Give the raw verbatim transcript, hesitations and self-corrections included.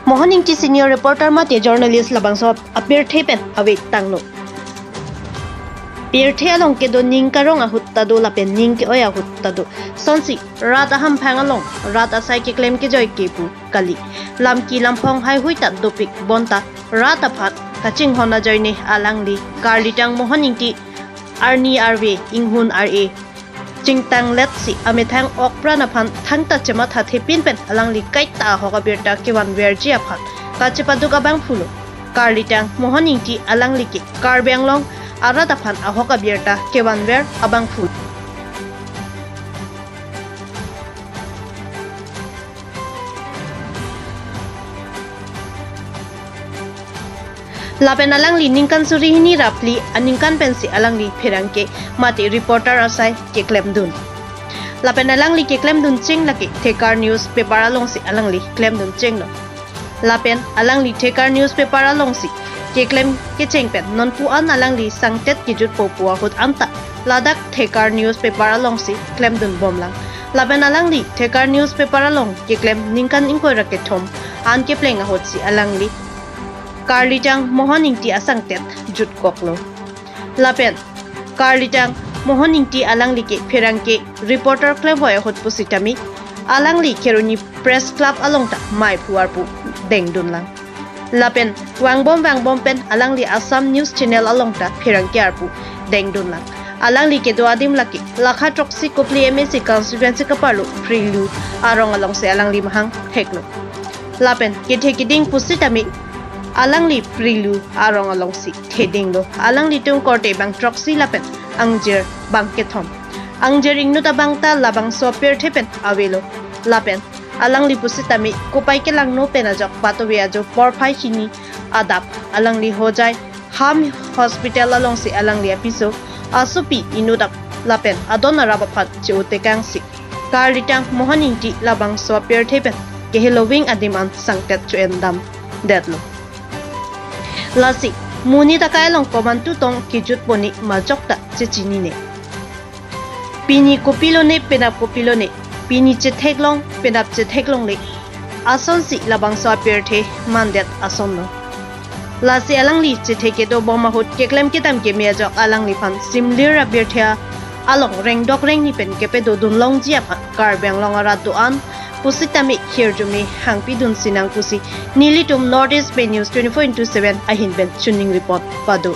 Mohon Ingti senior reporter mate journalist labangso apirthe pen ave tanglo. Pirthe along kedo ning karong ahut ta do lapen ning ke-oi ahut ta do. Sonsi rat ahamphang along rat asai keklem kejoi ke pu kali. Lamki lamphong haihui ta dopik bonta rat aphan kachinghon ajoine alangli Karlitang Mohon Ingti arni arve inghun ar-e chingtanglet si amethang okpran aphan thangta chemathathepin pen alangli kaita ahok abirta kevanverji aphan kachepaduk abangphulo. Karlitang Mohon Ingti alangli ke Karbi Anglong arat aphan ahok abirta kevanver abangphu. Lapen alangli ningkan suri hini ra phli aningkan pensi alangli pherangke mate reporter asai keklemdun. Lapen alangli keklemdun cheng lake Thekar newspaper alongsi alangli klemdun chenglo. Lapen alangli Thekar newspaper alongsi keklem kecheng pen nonpu an alangli sangtet kejutpo pu ahut anta ladak Thekar newspaper alongsi klemdun bomlang. Lapen alangli Thekar newspaper along keklem ningkan ingkoi ra kethom an kepleng ahutsi alangli Karlitang Mohon Ingti asangtet jutkoklo. Lapen Karlitang Mohon Ingti alangli ke pherangke reporter klemvoi ahut pusitame alangli Kheroni Press Club along ta maiphu arpu dengdunlang. Lapen vangbom vangbom pen alangli Assam News Channel along ta pherangke arpu dengdunlang. Alangli kedo adim lake lakha throksi kopli M A C constituency kaparlo Phrilu arong alongsi alangli mahang theklo. Lapen kethe keding pusitame alangli Phrilu arong alongsi thedinglo. Alanglitum korte bang throksi lapen angjir bang kethom. Angjir ingnut abang ta labangso apirthe pen avelo. Lapen alangli pusitame kopai kelangno pen ajok patove ajo porphai hini adap alangli Hojai Ham Hospital alongsi alangli apiso asopi inut ap lapen adon arap aphan che-otekangsi Karlitang Mohon Ingti labangso apirthe pen keheloving adim an sangtet cho-endam detlo. Lasi monit akai along komantu tong kejutpone majok ta chechinine. Pini kopilone penap kopilone, pini chetheklong penap chetheklongle, asonsi labangso apirthe mandet asonlo. Lasi alangli chethe kedo bom ahut keklem kedam keme ajok alangliphan simlir abirthe along rengdok rengni pen kepedodun longji aphan Karbi Anglong arat do-an pusitame hirjume hangpidun sinang pusi nelitum North East Pei News twenty-four into seven ahin pen chuning report pado.